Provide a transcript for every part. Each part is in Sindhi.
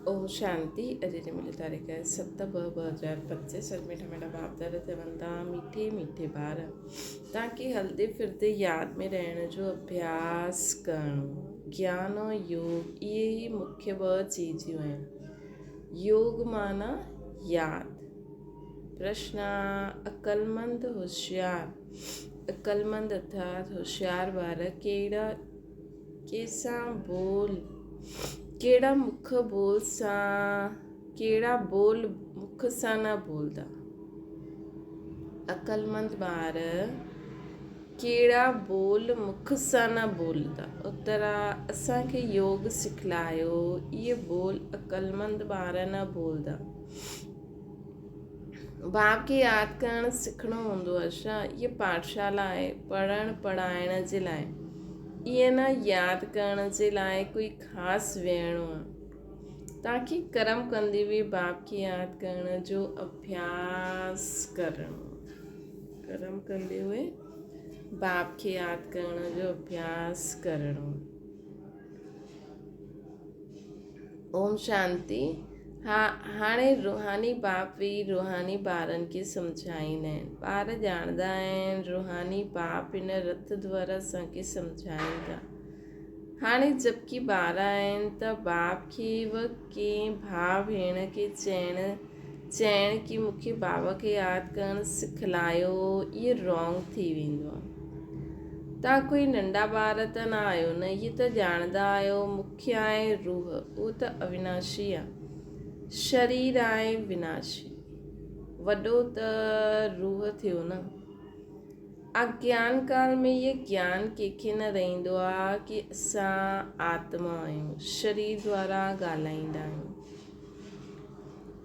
اوم شانتي اڄ جي ملي تاريخ 7 ٻه 2025 اڄ مٺا مٺا باپ دادا چون ٿا مٺي مٺي ٻار تاڪي هلدي ڦردي ياد ۾ رهڻ جو اڀياس ڪرڻو گيان ۽ يوگ اهي ئي مکيه ٻه چيزيون آهن يوگ معنيٰ ياد پرشن عقلمند هوشيار عقلمند ارٿات هوشيار ٻار ڪهڙا ڪيسان بول ڪهڙا مک بول سان ڪهڙا بول مک سان نه بولدا عقلمند ٻار ڪهڙا بول مک سان نه بولدا اترا اسان کي يوگ سکلايو اهي بول عقلمند ٻار نه بولدا باپ کي ياد ڪرڻ سکڻو هوندو آهي ڇا؟ هيء پاٺشالا آهي پڙهڻ پڙهائڻ جي لاء، ائين نه ياد ڪرڻ جي لاء ڪوئي خاص ويهڻو آهي. توهان کي ڪرم ڪندي به باپ کي ياد ڪرڻ جو اڀياس ڪرڻو آهي. ڪرم ڪندي هوئي باپ کي ياد ڪرڻ جو اڀياس ڪرڻو آهي. اوم شانتي ها هاڻي روحاني باپ ئي روحاني ٻارن کي سمجهائيندا آهن ٻار ڄاڻندا آهن روحاني باپ هن رٿ دوارا اسان کي سمجهائين ٿا هاڻي جبڪي ٻار آهن ته باپ کي و ڪنهن ڀاء ڀيڻ کي چئڻ چئڻ ڪي مون کي بابا کي ياد ڪرڻ سکلايو اهي رانگ ٿي ويندو آهي. توهان ڪوئي ننڍا ٻار ته نه آهيو نه اهي ته ڄاڻندا آهيو مکيه آهي روح اهو ته اويناشي آهي شرير آهي وناشي وڏو ته روح ٿيو نه اگيان ڪال ۾ اهي گيان ڪنهن کي نه رهندو آهي ڪي اسان آتما آهيون شرير دوارا ڳالهائيندا آهيون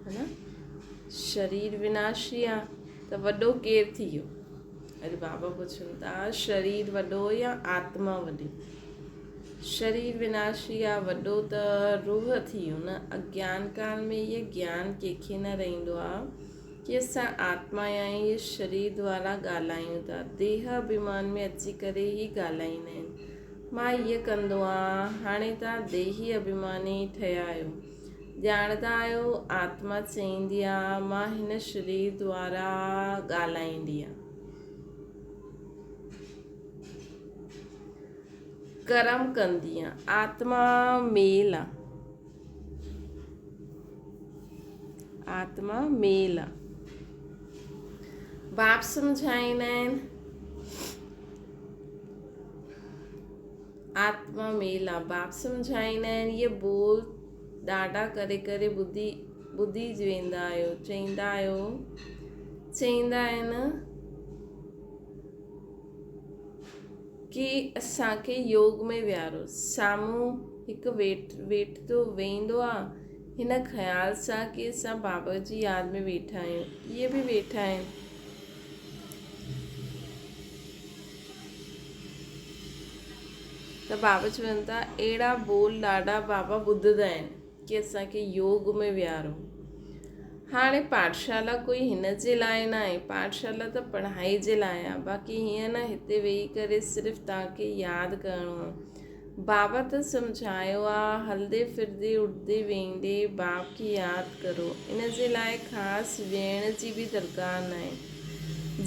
ها نه شرير وناشي آ ته وڏو ڪير ٿي ويو اڄ بابا پڇن ٿا شرير وڏو يا آتما وڏي شرير وناشي آ وڏو ته روح ٿي ويو نه اگيان ڪال ۾ اهي گيان ڪنهن کي نه رهندو آ ڪي اسان آتما يا اهي شرير دوارا ڳالهايون ٿا ديهه اڀيمان ۾ اچي ڪري ئي ڳالهائيندا آهن مان هيء ڪندو آهيان هاڻي توهان ديهي اڀيماني ٺهيا آهيو ڄاڻندا آهيو، آتما چئيندي آ، مان هن شرير دوارا ڳالهائيندي آ. ڪرم ڪندي آ. آتما ميل آ. آتما ميل آ. باپ سمجهائيندا آهن. آتما ميل آ. باپ سمجهائيندا آهن، اهي ٻول ڏاڍا ڪري ڪري ٻڌي ٻڌي ويندا آهيو. چئيندا آهيو، چئيندا آهن ڪي اسان کي يوگ ۾ ويهارو. سامهون هڪ ويٺ ويٺتو ويهندو آ، هن خيال سان ڪي اسان بابا جي ياد ۾ ويٺا آهيون. اهي به ويٺا آهن. ته بابا چون ٿا اهڙا ٻول ڏاڍا بابا ٻڌندا آهن ڪي اسان کي يوگ ۾ ويهارو. هاڻي پاٺشالا ڪوئي هن جي لاء نه آهي، پاٺشالا ته پڙهائي جي لاء آهي، باقي هيئن نه هتي ويهي ڪري صرف توهان کي ياد ڪرڻو آهي. بابا ته سمجهايو آ، هلندي ڦرندي اٺندي ويهندي باپ کي ياد ڪرو. ان جي لاء خاص ويهڻ جي به درڪار ناهي.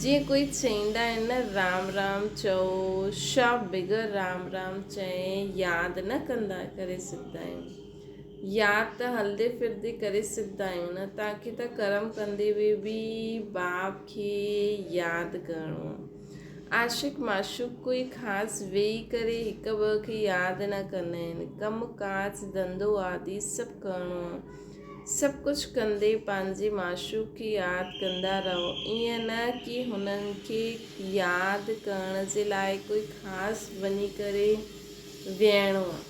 جيئن ڪوئي چئيندا آهن نه رام رام چئو، شا بغير رام رام چئي ياد نه ڪندا ڪري سگهندا آهيون. ياد ته هلندي ڦرندي ڪري سگهندا آهيون نه، توهان کي ته ڪرم ڪندي به باپ کي ياد ڪرڻو آ. عاشق معشوق ڪوئي خاص ويهي ڪري هڪ ٻئي کي ياد نه ڪندا آهن. ڪم ڪاج، ڌنڌو آدي سڀ ڪرڻو آهي. سڀ ڪجهه ڪندي پنهنجي معشوق کي ياد ڪندا رهو. ائين نه ڪي هنن کي ياد ڪرڻ جي لاء ڪوئي خاص وڃي ڪري ويهڻو آهي.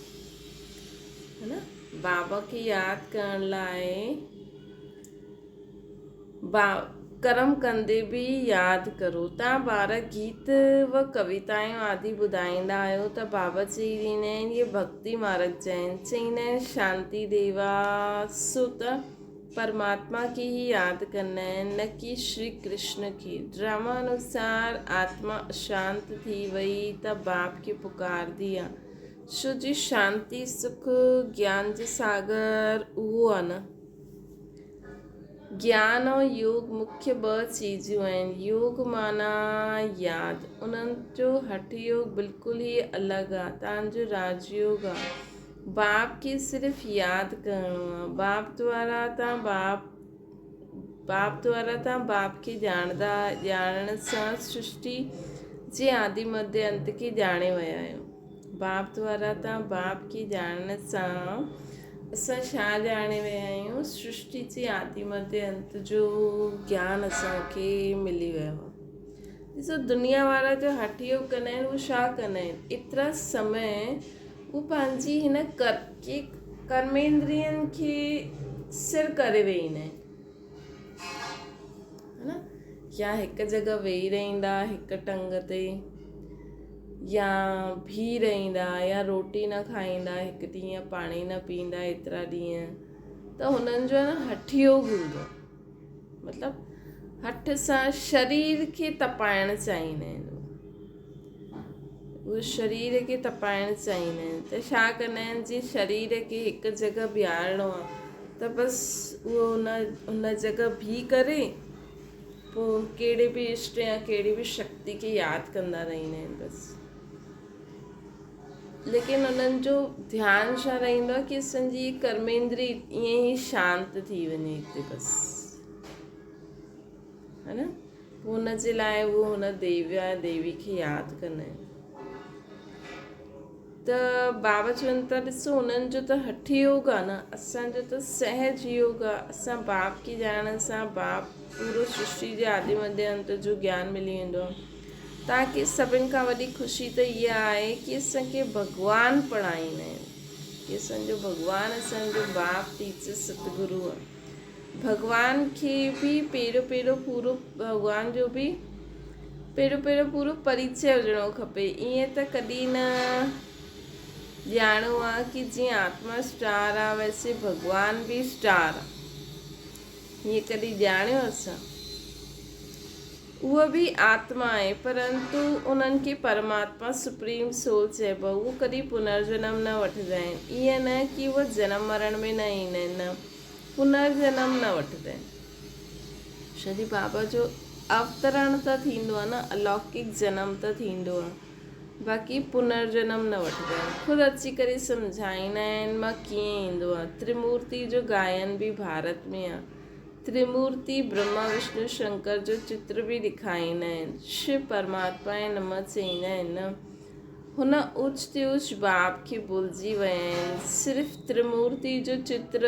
ها نه؟ بابا کي ياد ڪرڻ لاء با ڪرم ڪندي به ياد ڪرو. تان ٻار گيت و ڪويتائون آدي ٻڌائيندا آهيو ته بابا چئي ڏيندا آهن اهي ڀڳتي مارگ جا آهن. چئيندا آهن شانتي ديوا سو ته پرماتما کي ئي ياد ڪندا آهن نه ڪي شري ڪرشن کي. ڊراما انوسار آتما اشانت ٿي وئي ته باپ کي پڪاردي آ. ڇو جي شانتي، سک، گيان جي ساگر اهو آ نه. گيان ۽ يوگ مکيه ٻه چيزون آهن. يوگ معنيٰ ياد. انهن جو هٺ يوگ بلڪل ئي الڳ آ. تان جو راج يوگ آ. باپ کي صرف ياد ڪرڻو آ. باپ دوارا تان باپ باپ دوارا تان باپ کي ڄاڻندا ڄاڻڻ سان سرشٽي جي آدي مڌيه انت کي ڄاڻي ويا آهيو. باپ دوارا تان باپ کي ڄاڻڻ سان اسان ڇا ڄاڻي ويا آهيون؟ سرشٽي جي آدي مڌيه انت جو گيان اسان کي ملي ويو آهي. ڏسو دنيا وارا جو هٺ يوگ ڪندا آهن اهو ڇا ڪندا آهن؟ ايترا سمي هو پنهنجي هن ڪرميندرين کي سر ڪري ويهندا آهن. ها نه يا هڪ جڳهه ويهي رهندا هڪ ٽنگ تي يا بيهي رهندا يا روٽي نه کائيندا هڪ ڏينهن پاڻي نه پيئندا ايترا ڏينهن ته هنن جو نه هٺ يوگ هوندو مطلب هٺ سان شرير کي تپائڻ چاهيندا آهن اهي شرير کي تپائڻ چاهيندا آهن ته ڇا ڪندا آهن جي شرير کي هڪ جڳهه بيهارڻو آهي ته بس اهو ان ان جڳهه بيهي ڪري پوء ڪهڙي به اشٽ يا ڪهڙي به شڪتي کي ياد ڪندا رهندا آهن بس ليڪن انهن جو ڌيان ڇا رهندو آهي ڪي اسان جي ڪرميندري ائين ئي شانت ٿي وڃي هتي بس ها نه پوء ان جي لاء هو هن ديويا ۽ ديوي کي ياد ڪندا آهن ته بابا چون ٿا ڏسو انهن جو ته هٺ يوگ آهي نه اسان جو ته سهج يوگ آهي اسان باپ کي ڄاڻڻ سان باپ پورو سرشٽي جي آدي مڌي انت جو گيان ملي ويندو آهي توهان کي سڀن کان وڏي خوشي ته اها آهي ڪي اسان کي ڀڳوان پڙهائيندا آهن ڪي اسان جو ڀڳوان اسان جو باپ ٽيچر ستگرو آهي ڀڳوان کي به پهريون پهريون پورو ڀڳوان جو به پهريون پهريون پورو پريچي هجڻو کپي ائين ته ڪڏهن نه ڄاڻو آ ڪي جيئن آتما اسٽار آ ويسي ڀڳوان به اسٽار آ ائين ڪڏهن ڄاڻيو اسان اهو به آتما آهي، پرنتو انهن کي پرماتما، سپريم سول، چئبو آهي. اهو ڪڏهن پنرجنم نه وٺندا آهن. ائين نه ڪي اهي جنم مرڻ ۾ نه ايندا آهن، نه، پنرجنم نه وٺندا آهن. شري بابا جو اوترڻ ته ٿيندو آهي نه، الوڪڪ جنم ته ٿيندو آهي، باقي پنرجنم نه وٺندا آهن. خود اچي ڪري سمجهائيندا آهن، مان ڪيئن ايندو آهيان. ترمورتي جو گائن به ڀارت ۾ آهي. ترمورتي برهما وشنو شنڪر جو چتر به ڏيکاريندا آهن. شو پرماتما ۽ نمه چئيندا آهن نه. هن اوچ تي اوچ باپ کي ڀلجي ويا آهن. صرف ترمورتي جو چتر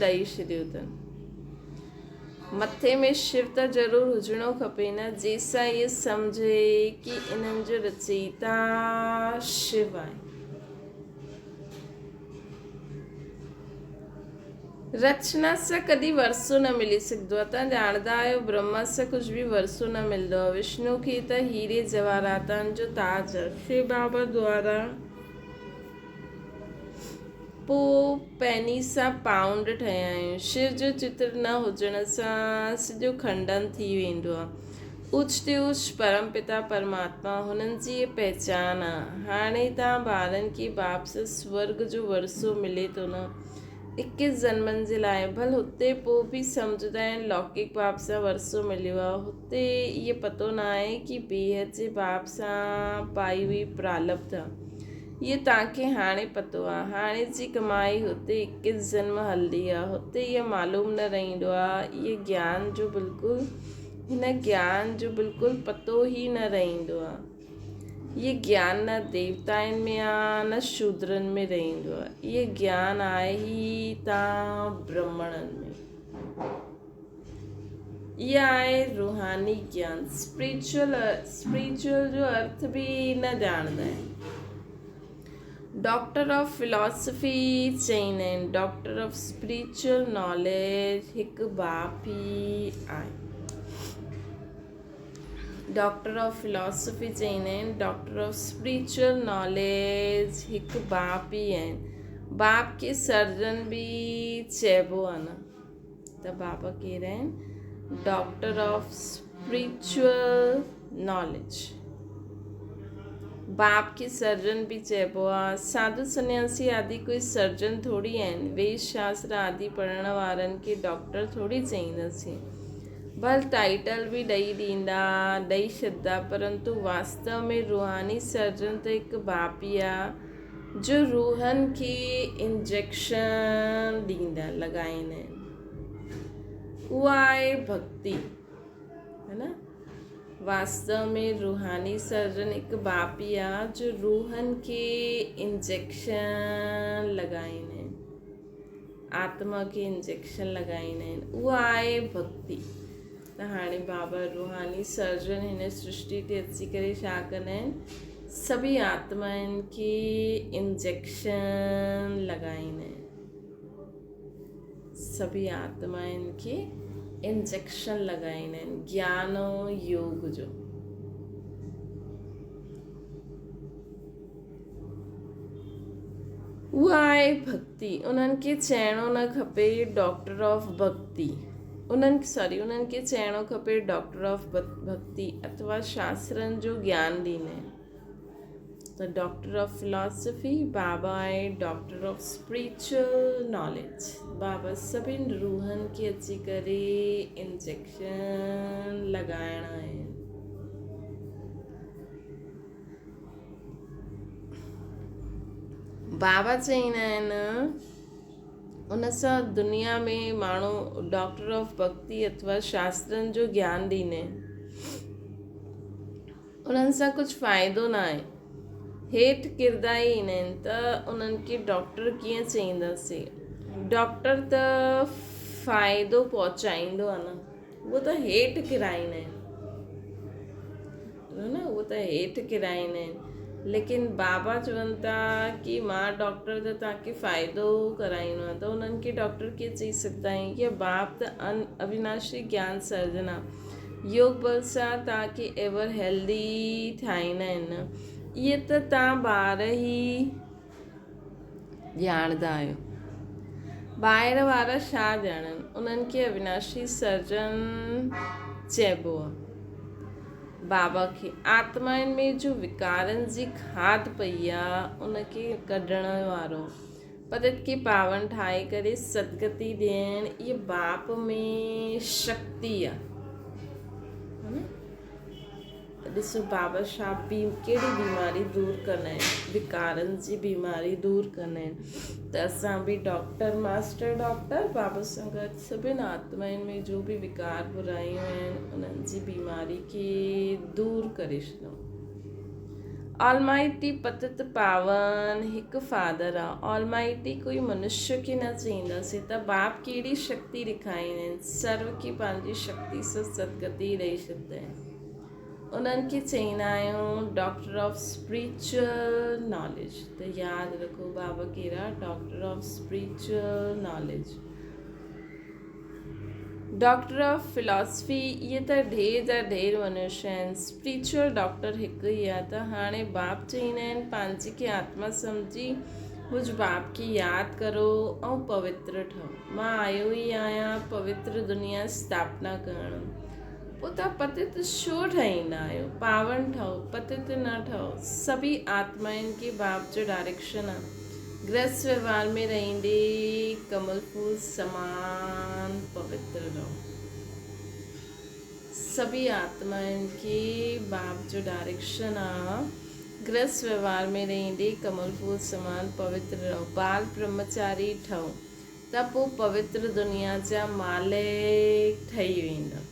ڏئي ڇڏيو اٿن. مٿي ۾ شو ته ضرور هجڻو کپي نه جنهن سان اهي سمجهي ڪي انهن جو رچئيتا شو آهي. رچنا سان ڪڏهن ورثو نه ملي سگهندو آهي. توهان ڄاڻندا آهيو برهما سان ڪجهه به ورثو نه ملندو آهي. وشنو کي ته هيري جواهراتن جو تاج آهي. شو بابا دوارا پوء پيني سان پائونڊ ٺهيا آهيون. شو جو چتر نه هجڻ سان سڄو کنڊن ٿي ويندو آهي. اوچ تي اوچ پرم پتا پرماتما هنن جي هيء پهچان آ. هاڻي توهان ٻارن کي باپ سان سورڳ جو ورثو ملي ٿو نه؟ اڪيس جنمن جي لاء. ڀل هتي پوء به سمجهندا آهن لوڪڪ باپ سان ورثو مليو آ. هتي اهي پتو نه آهي ڪي بيحد جي باپ سان پائي هئي پرالبڌ آ. اهي توهان کي هاڻي پتو آ. هاڻي جي ڪمائي هتي اڪيس جنم هلندي آ. هتي اهي معلوم نه رهندو آ. اهي گيان جو بلڪل هن گيان جو بلڪل پتو ئي نه رهندو آ. اهي گيان نه ديوتائن ۾ آ نه شودرن ۾ رهندو آ. اهي گيان آهي ئي تان برهمڻن ۾. اها آهي روحاني گيان. اسپريچوئل اسپريچوئل جو ارٿ به نه ڄاڻندا آهن. ڊاڪٽر آف فلاسفي چئيندا آهن. ڊاڪٽر آف اسپريچوئل ناليج هڪ باپ ئي آهي. ڊاڪٽر آف فلاسفي چئيندا آهن. ڊاڪٽر آف اسپريچوئل ناليج هڪ باپ ئي آهن. باپ کي سرجن به چئبو آهي نه. ته بابا ڪير آهن؟ Doctor of spiritual knowledge. باپ کي سرجن به چئبو آ. ساڌو سنياسي آدي ڪوئي سرجن ٿوري آهن. ويد شاستر آدي پڙهڻ وارن کي ڊاڪٽر ٿوري چئينداسين. ڀل ٽائيٽل به ڏئي ڏيندا، ڏئي ڇڏدا، پرنتو واستو ۾ روحاني سرجن ته هڪ باپ ئي آ جو روحن کي انجيڪشن ڏيندا، لڳائيندا آهن. اها آهي ڀڳتي. ها نه؟ واستو ۾ روحاني سرجن هڪ باپ ئي آ جو روحن کي انجيڪشن لڳائيندا آهن. آتما کي انجيڪشن لڳائيندا آهن. اها آهي ڀڳتي. ته هاڻي بابا روحاني سرجن هن سرشٽي تي اچي ڪري ڇا ڪندا آهن؟ سڀئي آتمائن کي انجيڪشن لڳائيندا آهن. سڀئي آتمائن کي انجيڪشن لڳائيندا آهن گيان ۽ يوگ جو. اها آهي ڀڳتي. انهن کي چئڻو نه کپي ڊاڪٽر آف ڀڳتي. انهن سوري انهن کي چئڻو کپي ڊاڪٽر آف ڀڳتي اٿوا شاسترن جو گيان ڏيندا آهن ته ڊاڪٽر آف فلاسفي بابا آهي ڊاڪٽر آف اسپريچوئل ناليج. بابا سڀن روحن کي اچي ڪري انجيڪشن لڳائڻا آهن. بابا چئيندا آهن ان سان دنيا ۾ ماڻهو ڊاڪٽر آف ڀڳتي اٿوا شاسترن جو گيان ڏيندا آهن انهن سان ڪجهه فائدو نه آهي هيٺ ڪردا ئي ايندا آهن ته انهن کي ڊاڪٽر ڪيئن چئينداسين ڊاڪٽر ته فائدو پهچائيندو آهي نه اهو ته هيٺ ڪرائيندا آهن نه اهو ته هيٺ ڪرائيندا آهن ليڪن بابا چون ٿا ڪي مان ڊاڪٽر ته توهان کي فائدو ڪرائيندو آهيان ته انهن کي ڊاڪٽر ڪيئن چئي سگهندا آهيون ڪي باپ ته ان اويناشي گيان سرجن آهي يوگ بل سان توهان کي ايور هيلدي ٺاهيندا آهن اهي ته توهان ٻار ئي ڄاڻندا آهيو. ٻاهر وارا ڇا ڄاڻن؟ انهن کي اويناشي سرجن چئبو آهي. بابا کي آتمائن ۾ جو وڪارن جي کاڌ پئي آ، ان کي ڪڍڻ وارو، پتت کي پاون ٺاهي ڪري سدگتي ڏيڻ، اهي باپ ۾ شڪتي آ. ته ڏسو بابا شاهه به ڪهڙي بيماري دور ڪندا آهن وڪارن جي بيماري دور ڪندا آهن ته اسان به ڊاڪٽر ماسٽر ڊاڪٽر بابا سان گڏ سڀن آتمائن ۾ جو به وڪار برايون آهن انهن جي بيماري کي دور ڪري ڇڏون. آلمائٽي پتت پاون هڪ فادر آ آلمائٽي ڪوئي منشي کي نه چئينداسين ته باپ ڪهڙي شڪتي ڏکائيندا آهن سرو کي پنهنجي شڪتي سان سدگتي ڏئي ڇڏدا آهن انهن کي چئيندا آهيون ڊاڪٽر آف اسپريچوئل ناليج ته ياد رکو بابا ڪير آ doctor of spiritual knowledge doctor of philosophy اهي ته ڍير جا ڍير منشي آهن اسپريچوئل ڊاڪٽر هڪ ئي آ ته هاڻي باپ چئيندا آهن پنهنجي کي آتما سمجهي مجھ باپ کي ياد ڪرو ۽ پوتر ٺهو مان آيو ئي آهيان پوتر دنيا اسٿاپنا ڪرڻ پوء توهان پتت ڇو ٺهيندا آهيو؟ پاون ٺهو، پتت نه ٺهو. سڀئي آتمائن کي باپ جو ڊائريڪشن آ. گرهست وهنوار ۾ رهندي ڪمل ڦول سمان پوتر رهو. سڀئي آتمائن کي باپ جو ڊائريڪشن آ. گرهست وهنوار ۾ رهندي ڪمل ڦول سمان پوتر رهو. بال برهمچاري ٺهو. ته پوء پوتر دنيا جا مالڪ ٺهي ويندا.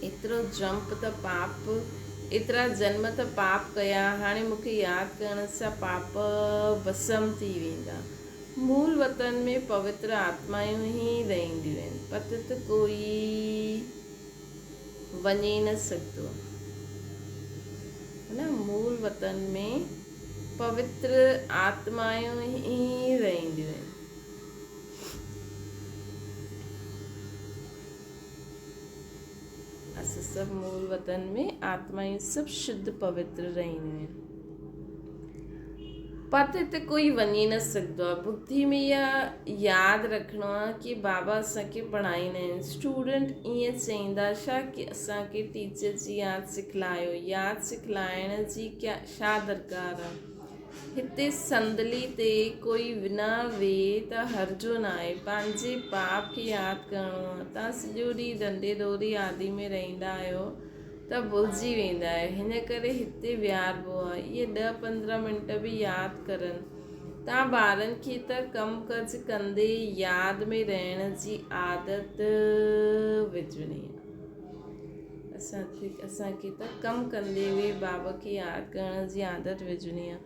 ايترو جمپ ته پاپ، ايترا جنم ته پاپ ڪيا، هاڻي مون کي ياد ڪرڻ سان پاپ ڀسم ٿي ويندا. مول وطن ۾ پوتر آتمائون ئي رهنديون آهن، پتت ڪوئي وڃي نه سگهندو آهي. مول وطن ۾ پوتر آتمائون ئي رهنديون آهن. اسان سڀ مول وطن ۾ آتمائون سڀ شڌ پوتر رهنديون آهن. پت هتي ڪوئي وڃي نه سگهندو آهي. ٻڌي ۾ اها ياد رکڻو آهي ڪي بابا اسان کي پڙهائيندا آهن. اسٽوڊنٽ ائين چئيندا ڇا ڪي اسان کي ٽيچر جي ياد سکلايو. ياد سکلائڻ جي ڇا درڪار آهي. هتي صندلي تي ڪوئي نه ويهي ته هرجو ناهي. پنهنجي باپ کي ياد ڪرڻو آهي. توهان سڄو ڏينهن ڌنڌي دوري آدي ۾ رهندا آهيو. ته ڀلجي ويندا آهيو هن ڪري هتي ويهاربو آهي اهي ڏهه 15 منٽ به ياد ڪرن تان ٻارن کي ته ڪم ڪج ڪندي ياد ۾ رهڻ جي عادت وجهڻي آهي اسان کي ته ڪم ڪندي به بابا کي ياد ڪرڻ جي عادت وجهڻي آهي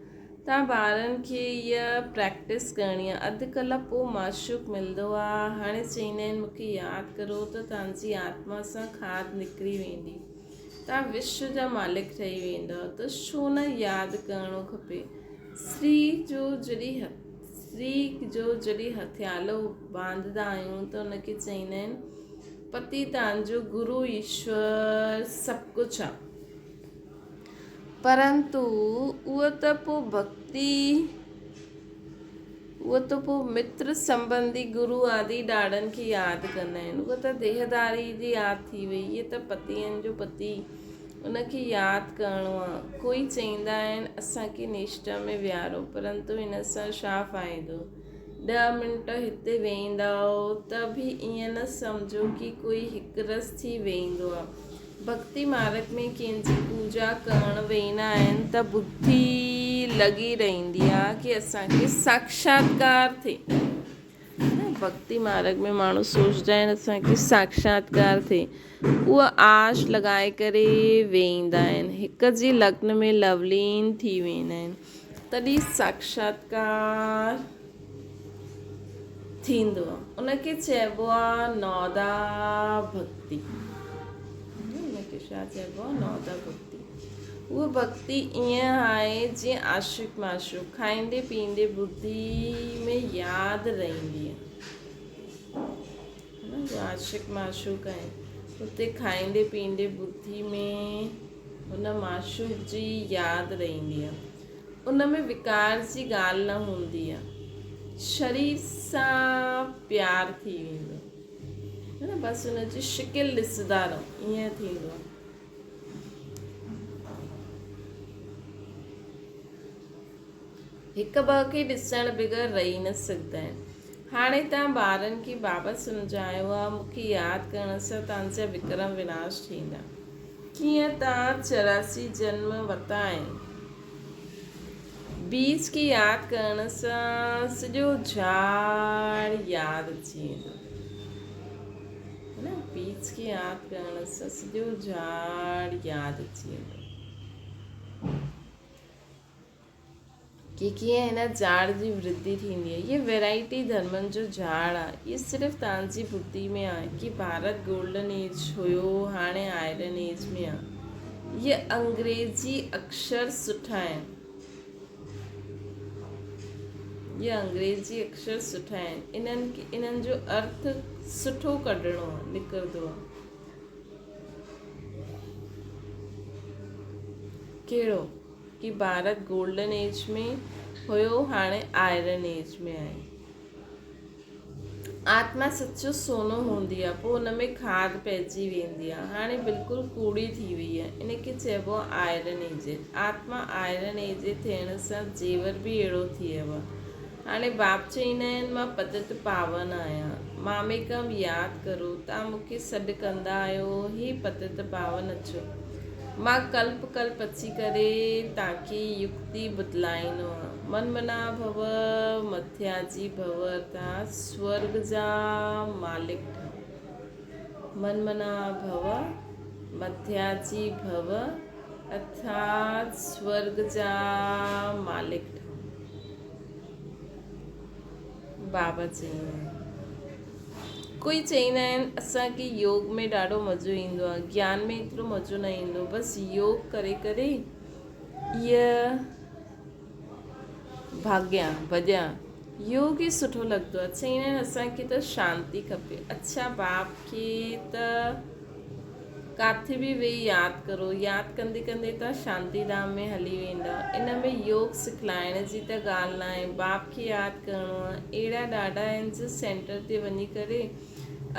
تان ٻارن کي اها پريڪٽس ڪرڻي آهي اڌ ڪلاڪ پوء معشوق ملندو آهي هاڻي چئيندا آهن مونکي ياد ڪرو ته توهان جي آتما سان کاڌ نڪري ويندي توهان وشو جا مالڪ ٺهي ويندؤ ته ڇو نه ياد ڪرڻو کپي سري جو جڏهن سري جو جڏهن هٿيالو ٻانڌندا آهيون ته ان کي چئيندا آهن پتي توهان جو گرو ايشور سڀ ڪجهه آهي پرنتو اهو ته پوء ڀڳتي، اهو ته پوء متر سنٻنڌي گرو آدي ڏاڏن کي ياد ڪندا آهن. اها ته ديهداري جي ياد ٿي وئي. هيء ته پتين جو پتي، ان کي ياد ڪرڻو آهي. ڪوئي چئيندا آهن اسان کي نيشٽا ۾ ويهارو، پرنتو ان سان ڇا فائدو؟ 10 منٽ هتي ويهندؤ ته به ائين نه سمجهو ڪي ڪوئي هڪ رس ٿي ويهندو آهي. ڀڳتي مارڳ ۾ ڪنهن جي پوڄا ڪرڻ ويندا آهن ته ٻڌي لڳي رهندي آهي ڪي اسان کي ساڪشاتڪار ٿئي. ڀڳتي مارڳ ۾ ماڻهو سوچدا آهن اسان کي ساڪشاتڪار ٿئي. اها آش لڳائي ڪري ويهندا آهن. هڪ جي لگن ۾ لولين ٿي ويندا آهن. تڏهن ساڪشاتڪار ٿيندو آهي. ان کي چئبو آهي نودا ڀڳتي. ان کي ڇا چئبو آهي؟ نودا ڀڳتي. اها ڀڳتي ائين آهي جيئن عاشق معشوق کائيندي پيئندي ٻڌي ۾ ياد رهندي آهي. جو عاشق معشوق آهن اتي کائيندي پيئندي ٻڌي ۾ ان معشوق جي ياد رهندي آهي. ان ۾ وڪار جي ڳالهه نه هوندي آ. شرير سان پيار ٿي ويندو آ نه بس ان جي شڪل ڏسندا رهو ائين ٿيندو آ. هڪ ٻه کي ڏسڻ بغير رهي نه سگهندا آهن. هاڻي توهان ٻارن کي بابا سمجهايو آ مون کي ياد ڪرڻ سان توهان جا وڪرم وناش ٿيندا. ڪيئن توهان 84 جنم ورتا آهن. بيج کي ياد ڪرڻ سان سڄو جھاڙ ياد اچي ويندو نه بيج کي ياد ڪرڻ سان سڄو جھاڙ ياد اچي ويندو ڪي ڪيئن هن جھاڙ جي ورڌي ٿيندي آهي هي ويرائٽي ڌرمن جو جھاڙ آهي هي صرف توهان جي ٻڌي ۾ آهي ڪي ڀارت گولڊن ايج هيو هاڻي آئرن ايج ۾ آهي اهي انگريزي اڪشر سٺا آهن. اهي انگريزي اڪشر سٺا آهن. انهن کي انهن جو ارٿ سٺو ڪڍڻو آهي، نڪرندو آهي. ڪهڙو؟ ڪي ڀارت گولڊن ايج ۾ هيو هاڻي آئرن ايج ۾ آهي. آتما سچو سونو هوندي آهي، پوء ان ۾ کاڌ پئجي ويندي آهي. هاڻي بلڪل ڪوڙي ٿي وئي آهي. ان کي چئبو آهي آئرن ايج. آتما آئرن ايج ٿيڻ سان زيور به اهڙو ٿي ويو آهي. هاڻي باپ چئيندا آهن، مان پتت پاون آهيان. ماميڪم ياد ڪرو، توهان مون کي سڏ ڪندا آهيو، هي پتت پاون اچو. مان ڪلپ ڪلپ اچي ڪري توهان کي يڪتي بدلائيندو آهيان. من منا ڀو مٿياجي ڀو ارٿات سورڳ جا مالڪ ٺهو. من منا ڀو مٿياجي ڀو ارٿات سورڳ جا مالڪ ٺهو. بابا چئيندا آهن. ڪوئي چئيندا آهن اسان کي يوگ ۾ ڏاڍو مزو ايندو آهي گيان ۾ ايترو مزو نه ايندو بس يوگ ڪري ڪري ايء ڀاڳيان ڀڄان يوگ ئي سٺو لڳندو آهي چئيندا آهن اسان کي ته شانتي کپي اڇا باپ کي ته ڪاٿي به ويهي ياد ڪرو. ياد ڪندي ڪندي توهان شانتي ڌام ۾ هلي ويندؤ. ان ۾ يوگ سکلائڻ جي ته ڳالهه ناهي. باپ کي ياد ڪرڻو آهي. اهڙا ڏاڍا آهن جو سينٽر تي وڃي ڪري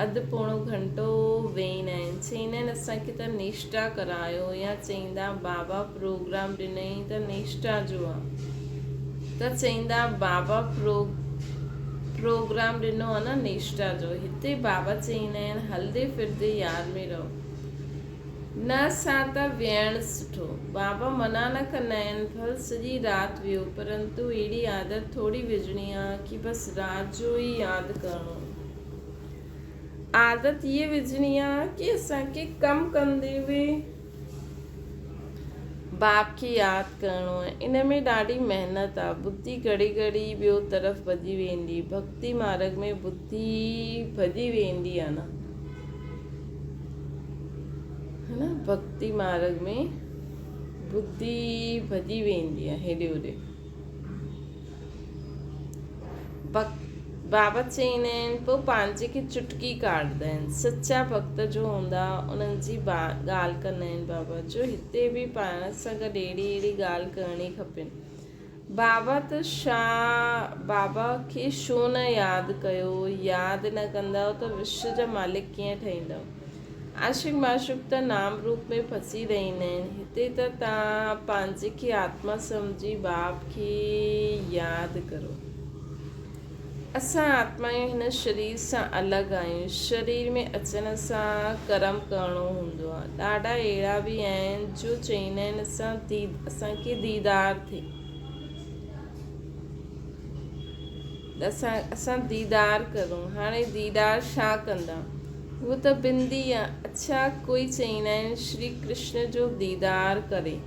اڌ پوڻو گهنٽو ويهندا آهن. چئيندا آهن اسان کي ته نيشٽا ڪرايو يا چئيندا بابا پروگرام ڏنئي ته نيشٽا جو آ ته چئيندا بابا پروگرام ڏنو آ نه نيشٽا جو. هتي بابا چئيندا آهن هلندي ڦرندي ياد ۾ رهو. نه سان ته ويهڻ سٺو. بابا منع نه ڪندا آهن ڀل سڄي رات ويهو پرنتو اهڙي عادت ٿوري وجهڻي آ ڪي بس رات جو ئي ياد ڪرڻو. عادت هيء وجهڻي آ ڪي اسان کي ڪم ڪندي به باپ کي ياد ڪرڻو آهي. ان ۾ ڏاڍي محنت آ. ٻڌي گهڙي گهڙي ٻيو طرف ڀڄي ويندي. ڀڳتي مارڳ ۾ ٻڌي ڀڄي ويندي آ نه. ها نه ڀڳتي مارڳ ۾ ٻڌي ڀڄي ويندي آ هيڏي هوڏي. بابت چئيندا آهن پوء پنهنجي کي چٽڪي ڪاٽندا آهن سچا ڀڳت جو هوندا انهن جي ڳالهه ڪندا آهن بابا جو هتي به پاڻ سان گڏ اهڙي اهڙي ڳالهه ڪرڻي کپين بابا ته شا بابا کي ڇو نه ياد ڪيو ياد نه ڪندؤ ته وشو جا مالڪ ڪيئن ٺهيندؤ عاشق معشوق ته نام روپ ۾ ڦسي رهندا آهن. هتي ته توهان پنهنجي کي آتما سمجهي باپ کي ياد ڪرو. اسان آتمايون هن شرير سان الڳ آهيون. شرير ۾ اچڻ سان ڪرم ڪرڻو هوندو آهي. ڏاڍا اهڙا به آهن جو چئيندا آهن اسان کي ديدار ٿئي. اسان ديدار ڪرون. هاڻي ديدار ڇا ڪندا؟ هو ته بندي آ. اڇا ڪوئي چئيندا آهن شري ڪرشن جو ديدار ڪري.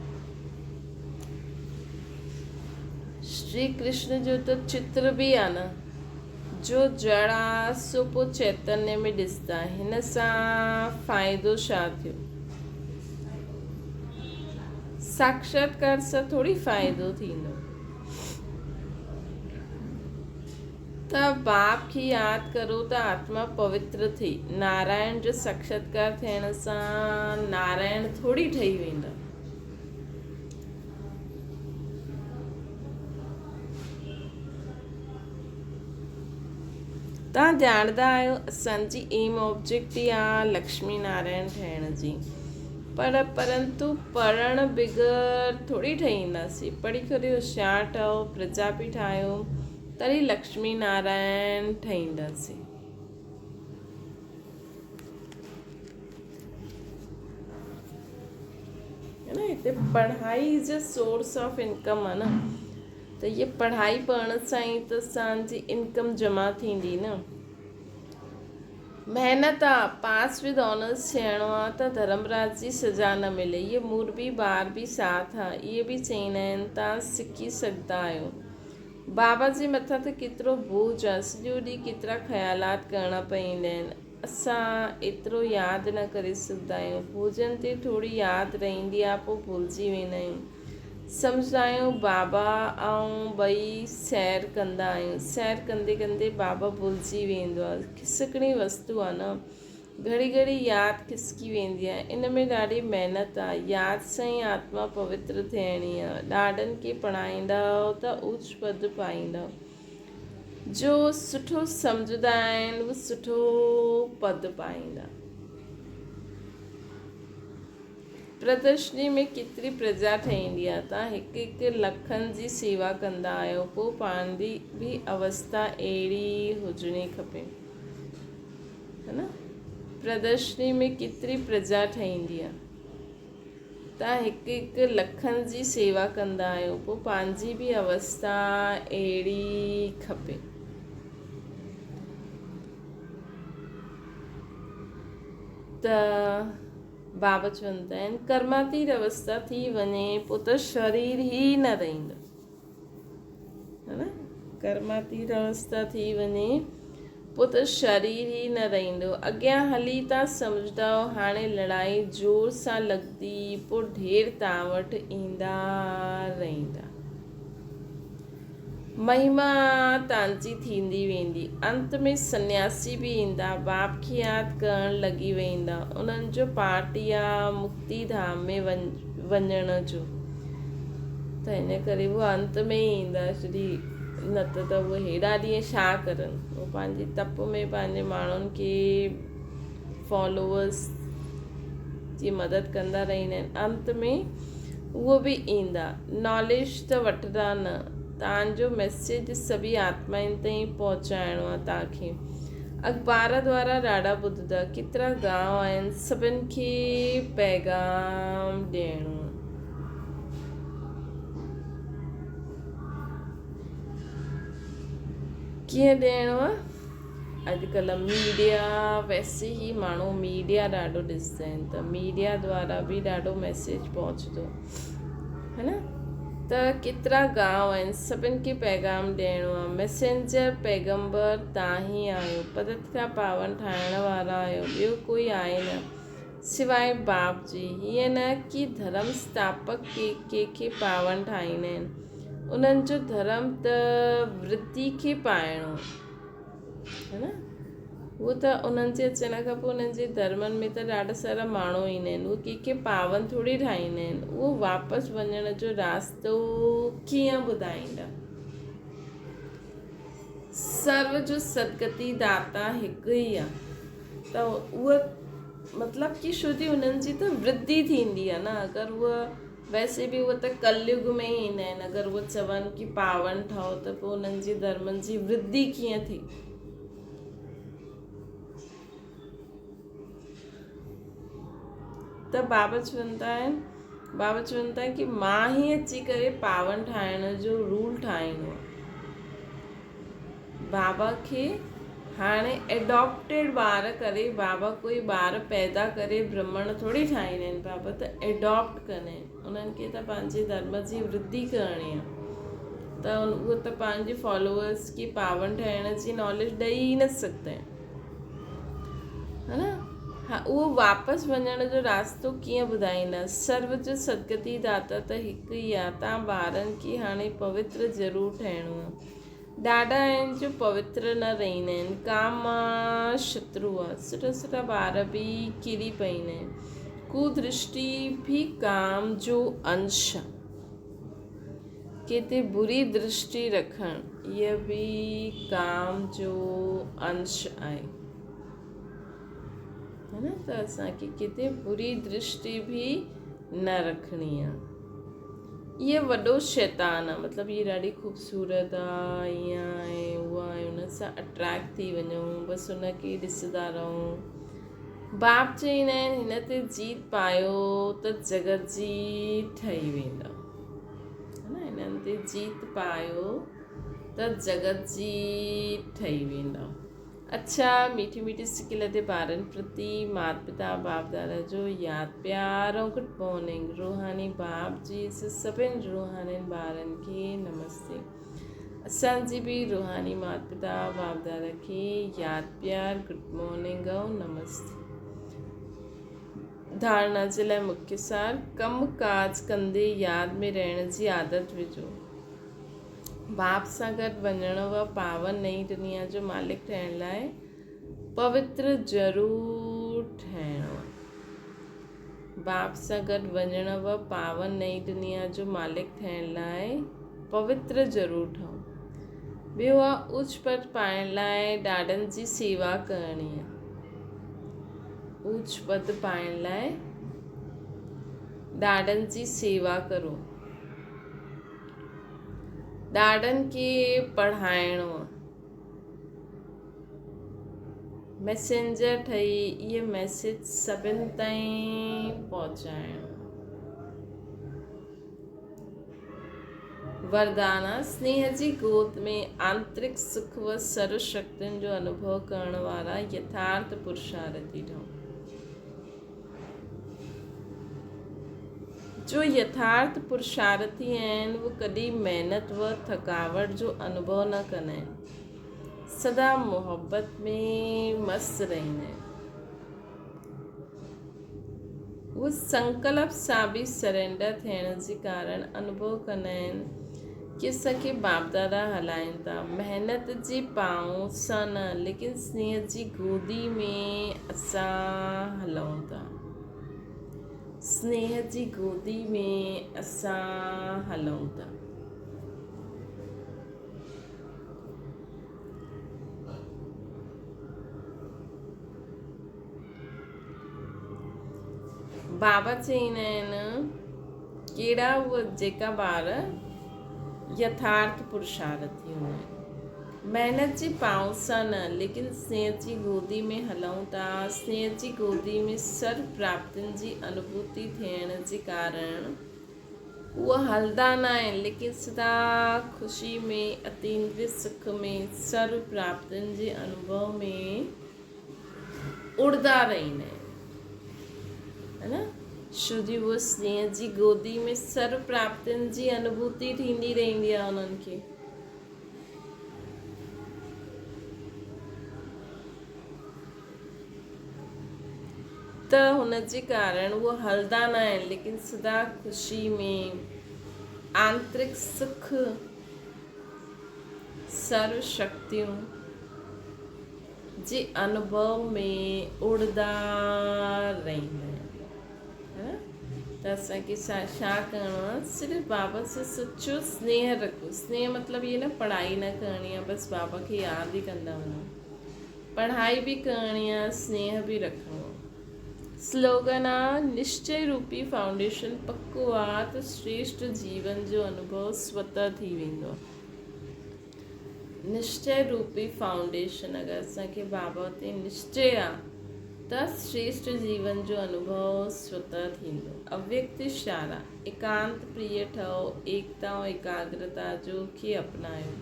شري ڪرشن جو ته چتر به آ نه. جو جڙ آ سو پو چيتنيه ۾ ڏسندا. هن سان فائدو ڇا ٿيو؟ ساڪشاتڪار سان ٿوري فائدو ٿيندو. ته باپ کي ياد ڪرو ته آتما پوتر ٿئي. نارائڻ جو ساڪشاتڪار ٿيڻ سان نارائڻ ٿوري ٺهي ويندا. توهان ڄاڻندا آهيو اسان جي ايم آبجيڪٽ ئي آ لڪشمي نارائڻ ٺهڻ جي پر پرنتو پڙهڻ بغير ٿوري ٺهي اينداسين پڙهي ڪري هوشيار ٺهو پرجا به ٺاهيو تڏهن لڪشمي نارائڻ ٺهينداسين. نه هتي پڙهائي is a source of income آ نه ته هي پڙهائي پڙهڻ سان ئي ته اسان جي انڪم جمع ٿيندي نه محنت آ پاس ود آنرس ٿيڻو آ ته ڌرمراج جي سزا نه ملي هي موربي ٻار به ساٿ آ اهي به چئيندا آهن تان سکي سگهندا آهيو بابا جي مٿان ته ڪيترو بوجھ آ سڄو ڏينهن ڪيترا خيالات ڪرڻا پئيندا آهن اسان ايترو ياد نه ڪري سگهندا آهيون. ڀوڄن تي ٿوري ياد رهندي آ پوء ڀلجي ويندا آهيون. سمجهندا آهيون بابا آئون ٻئي سير ڪندا آهيون. سير ڪندي ڪندي بابا ڀلجي ويندو آ. کسڪڻي وستو آ نه. گهڙي گهڙي ياد کسڪي ويندي آ. ان ۾ ڏاڍي محنت آ. ياد سان ئي آتما پوتر ٿيڻي آ. ڏاڏن کي پڙهائيندؤ ته اوچ پد پائيندؤ. جو سٺو سمجهندا آهن اهي سٺو پد پائيندا. پردرشني ۾ ڪيتري پرجا ٺهيندي آهي. توهان هڪ هڪ لکن جي سيوا ڪندا آهيو پوء پنهنجي به اوستا اهڙي ئي هجڻي کپي. ها نه؟ پردرشني ۾ ڪيتري پرجا ٺهيندي آهي. توهان هڪ هڪ لکن جي سيوا ڪندا آهيو پوء پنهنجي به اوستا اهڙي کپي. ته بابا چوندا آهن ڪرماتيت اوستا ٿي وڃي پوء ته شرير ئي نه رهندو. ها نه ڪرماتيت اوستا ٿي وڃي پوء ته شرير ئي نه رهندو. اڳيان هلي تان سمجهندؤ هاڻي لڙائي زور سان لڳندي پوء ڍير تان وٽ ايندا رهندا. مهما تانجي ٿيندي ويندي. انت ۾ سنياسي به ايندا، باپ کي ياد ڪرڻ لڳي ويندا. انهن جو پارٽ يا مڪتي ڌام ۾ وڃڻ جو ته ان ڪري اهي انت ۾ ئي ايندا شري نه ته ته اهي هيڏا ڏينهن ڇا ڪرن. اهي پنهنجي تپ ۾ پنهنجي ماڻهن کي فالوورس جي مدد ڪندا رهندا آهن. انت ۾ اهو به ايندا. ناليج ته وٺندا نه. تان جو ميسيج سڀئي آتمائن تائين پهچائڻو آهي تان کي. اخبار دوارا ڏاڍا ٻڌندا. ڪيترا گانء آهن سڀن کي پيغام ڏيڻو آهي. ڪيئن ڏيڻو آهي؟ اڄڪلهه ميڊيا ويسي ئي ماڻهو ميڊيا ڏاڍو ڏسندا آهن ته ميڊيا دوارا به ڏاڍو ميسيج پهچندو هي نه ته ڪيترا گانو آهن سڀن کي پيغام ڏيڻو آهي ميسينجر پيغمبر تان ئي آهيو پتت کان پاون ٺاهڻ وارا آهيو ٻيو ڪوئي آهي نه سواء باپ جي هيئن نه ڪي ڌرم اسٿاپڪ ڪي کي پاون ٺاهيندا آهن انهن جو ڌرم ته ورڌي کي پائڻو هي نه هو ته انهن جي اچڻ کان پوء انهن جي ڌرمن ۾ ته ڏاڍا سارا ماڻهو ايندا آهن اهي ڪنهن کي پاون ٿوري ٺاهيندا آهن اهو واپس وڃڻ جو راستو ڪيئن ٻڌائيندا سرو جو سدگتي داتا هڪ ئي آهي ته اهو مطلب ڪي شو جي انهن جي ته ورڌي ٿيندي آهي نه اگر اهو ويسي به اهي ته ڪليگ ۾ ئي ايندا آهن اگر اهي چون ڪي پاون ٺهو ته پوء انهن جي ڌرمن جي ورڌي ڪيئن ٿي؟ ته بابا چون ٿا آهن بابا چون ٿا ڪي مان ئي اچي ڪري پاون ٺاهڻ جو رول ٺاهيندو آهيان بابا کي هاڻي ايڊاپٽيڊ ٻار ڪري بابا ڪوئي ٻار پيدا ڪري برهمڻ ٿوري ٺاهيندا آهن بابا ته ايڊاپٽ ڪندا آهن انهن کي ته پنهنجي ڌرم جي ورڌي ڪرڻي آهي ته اهو ته پنهنجي فالوورس کي پاون ٺاهڻ جي ناليج ڏئي ئي نه سگهندا آهن ها نه ها اهو واپس وڃڻ جو راستو ڪيئن ٻڌائيندا سرو جو سدگتي داتا ته هڪ ئي آهي تان ٻارن کي هاڻي پوتر ضرور ٺهڻو آهي ڏاڍا آهن جو پوتر نه رهندا آهن. ڪام مان شترو آ. سٺا سٺا ٻار به ڪري پئيندا آهن. ڪودرشٽي به ڪام جو انش آ. ڪنهن تي بري درشٽي رکڻ اها به ڪام جو انش آهي. ها نه ته اسان کي ڪنهن تي بري درشٽي به نه رکڻي آ. اهي وڏو شيطان آ مطلب هي ڏاڍي خوبصورت آ ائين آهي اهو آهي ان سان اٽريڪٽ ٿي وڃون بس ان کي ڏسندا رهون باپ چئيندا آهن هن تي جيت پايو ته جڳت جي ٺهي ويندا نه هنن تي جيت پايو ته جڳت جي ٺهي ويندا اڇا ميٺي ميٺي سڪيل تي ٻارن پرتي مات پتا باپ دادا جو ياد پيار ۽ گڊ مارننگ روحاني باپ جي سڀن روحانين ٻارن کي نمستي اسان جي به روحاني مات پتا باپ دادا کي ياد پيار گڊ مارننگ ۽ نمستي ڌارڻا جي لاء مکيه سار ڪم ڪاج ڪندي ياد ۾ رهڻ جي عادت وجهو باپ سان گڏ وڃڻ و پاون نئين دنيا جو مالڪ ٺهڻ لاء پوتر ضرور ٺهڻو آهي. باپ سان گڏ وڃڻ و پاون نئين دنيا جو مالڪ ٺهڻ لاء پوتر ضرور ٺهو. ٻيو آ اوچ پد پائڻ لاء ڏاڏن جي سيوا ڪرڻي آ. اوچ پد پائڻ لاء ڏاڏن جي سيوا ڪرو. ڏاڏن کي پڙهائڻو آ. ميسينجر ٺهي اهي ميسيج سڀن تائين پهچائڻو. وردان آ سنيهه جي گود ۾ آنترڪ سک و سرو شڪتين جو انوڀو ڪرڻ وارا يٿارٿ پرشارٿي ٺهو. جو يٿارٿ پرشارٿي آهن اهي ڪڏهن محنت و ٿڪاوٽ جو انوڀو نه ڪندا آهن. سدا محبت ۾ مست رهندا آهن. اهي سنڪلپ سان به سرينڊر ٿيڻ جي ڪارڻ انوڀو ڪندا آهن ڪي اسان کي باپ دادا هلائين ٿا. محنت جي پائون سان نه ليڪن سنيهه جي گودي ۾ اسان هلون ٿا. سنيهه جي گودي ۾ اسان هلون ٿا. بابا چئيندا آهن ڪهڙا اهي جيڪا ٻار يٿارٿ پرشارٿي هوندا آهن. محنت جي پائون سان نه ليڪن سنيهه جي گودي ۾ هلون ٿا. سنيهه جي گودي ۾ سرو پراپتين جي انوڀوتي ٿيڻ جي ڪارڻ اهي هلندا نه آهن ليڪن سدا خوشي ۾ اتيندري سک ۾ سرو پراپتين جي انوڀو ۾ اڙدا رهندا آهن ها نه شو جي اهو سنيهه جي گودي ۾ سرو پراپتين جي انوڀوتي ٿيندي رهندي آهي انهن کي. ته هن جي ڪارڻ اهو هلدا نه آهن ليڪن سدا خوشي ۾ آنترڪ سک سرو شڪتيون جي انوڀو ۾ اڙدا رهندا آهن ته اسان کي ڇا ڪرڻو آهي صرف بابا سان سچو سنيهه رکو سنيهه مطلب اهي نه پڙهائي نه ڪرڻي آهي بس بابا کي ياد ئي ڪندا وڃو پڙهائي به ڪرڻي آهي سنيهه به رکڻو آهي سلوگن آ نشچي روپي فائونڊيشن پڪو آ ته شريشٽ جيون جو انوڀو سوتح ٿي ويندو آهي نشچي روپي فائونڊيشن اگر اسان کي بابا تي نشچي آ ته شريشٽ جيون جو انوڀو سوتح ٿيندو. اويڪت اشارا، ايڪانت پريه ٺهو، ايڪتا ۽ ايڪاگرتا جو کي اپنايو.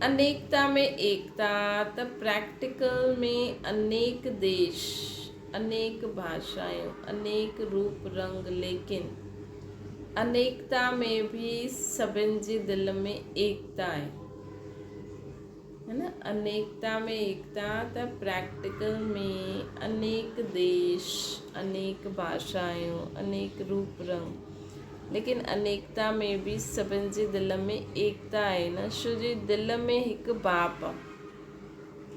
انيڪتا ۾ ايڪتا ته پريڪٽيڪل ۾ انيڪ ديش، انيڪ ڀاشائون، انيڪ روپ رنگ ليڪن انيڪتا ۾ به سڀن جي دل ۾ ايڪتا آهي. هي نه انيڪتا ۾ ايڪتا ته پريڪٽيڪل ۾ انيڪ ديش، انيڪ ڀاشائون، انيڪ روپ رنگ ليڪن انيڪتا ۾ به سڀن جي دل ۾ ايڪتا آهي نه شو جي دل ۾ هڪ باپ آ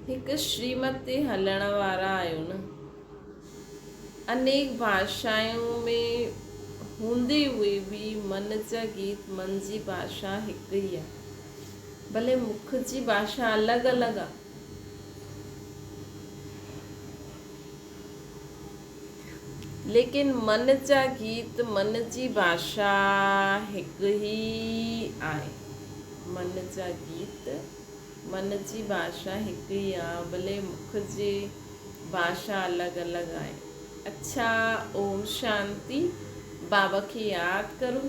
هڪ شريمت تي هلڻ وارا آهيو نه. انيڪ ڀاشائون ۾ هوندي هئي به من جا گيت من جي ڀاشا هڪ ئي آ. ڀلي مک جي ڀاشا الڳ الڳ آ. ليڪن من جا گيت من جي ڀاشا هڪ ئي آهي. من جا گيت من جي ڀاشا هڪ ئي آ ڀلي مک جي ڀاشا الڳ الڳ آهي. اڇا اوم شانتي بابا کي ياد ڪرو.